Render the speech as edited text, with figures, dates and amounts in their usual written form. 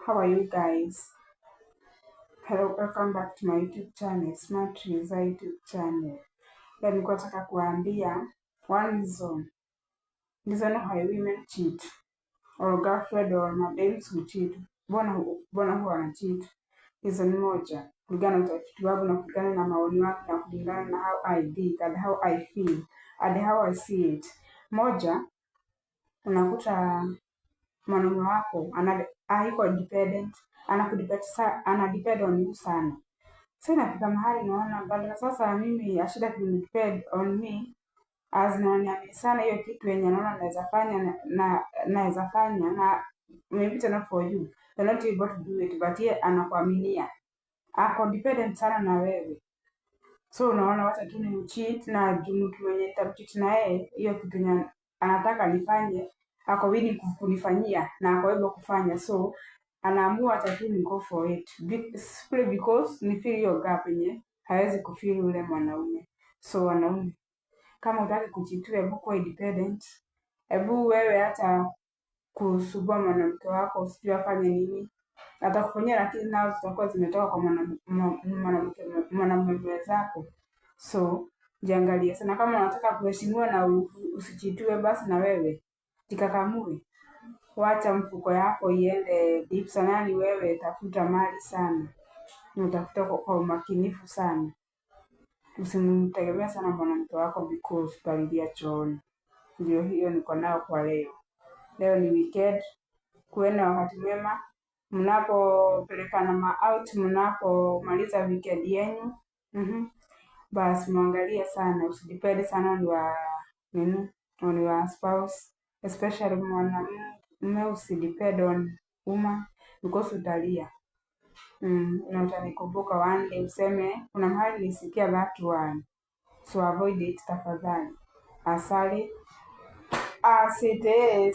How are you guys? Hello, welcome back to my YouTube channel, Smart Triza YouTube channel. Leo nilikuwa nataka kuambia one reason why women cheat or girlfriend or madems who cheat. Mbona huwa wana cheat? Reason moja, kulingana na utafiti wangu na kulingana na maoni wangu na kulingana na how I think and how I feel and how I see it. Moja, unakuta mwanaume wako ana haiko dependent, anakudepend ana depend on you sana. So inafika mahali naona badala sasa mimi ashida depend on me as naoniamini sana hiyo kitu yenye naona naweza fanya na naweza fanya na maybe tena for you you're not able to do it, but yeye anakuaminia, ako dependent sana na wewe. So unaona wacha tu ni cheat na juu mtu mwenye nitamcheat na yeye, hiyo kitu yenye anataka nifanye ako willing kunifanyia na ako able kufanya, so anaamua acha tu ni go for it. Simply because ni fill hiyo gap yenye hawezi kufill ule mwanaume. So wanaume, kama hutaki kucheatiwa, hebu kuwa independent. Hebu wewe hata kusumbua mwanamke wako sijui afanye nini, atakufanyia, lakini nao zitakuwa zimetoka kwa mwanaume mwenzako. So jiangalie sana, kama unataka kuheshimiwa na usicheatiwe, basi na wewe jikakamue, wacha mfuko yako iende deep sana. Yani wewe tafuta mali sana na utafuta kwa umakinifu sana. Usimtegemea sana mwanamke wako because utalilia chooni. Ndio hiyo niko nayo kwa leo. Leo ni weekend, kuwe na wakati mwema mnapopelekana ma out, mnapomaliza weekend yenyu. Basi muangalie sana, usidepend sana on your nini, on your spouse, especially mwanamume, usidepend on woman because utalia. Na utanikumbuka one day useme kuna mahali nilisikia that one. So avoid it tafadhali. Asali as it is.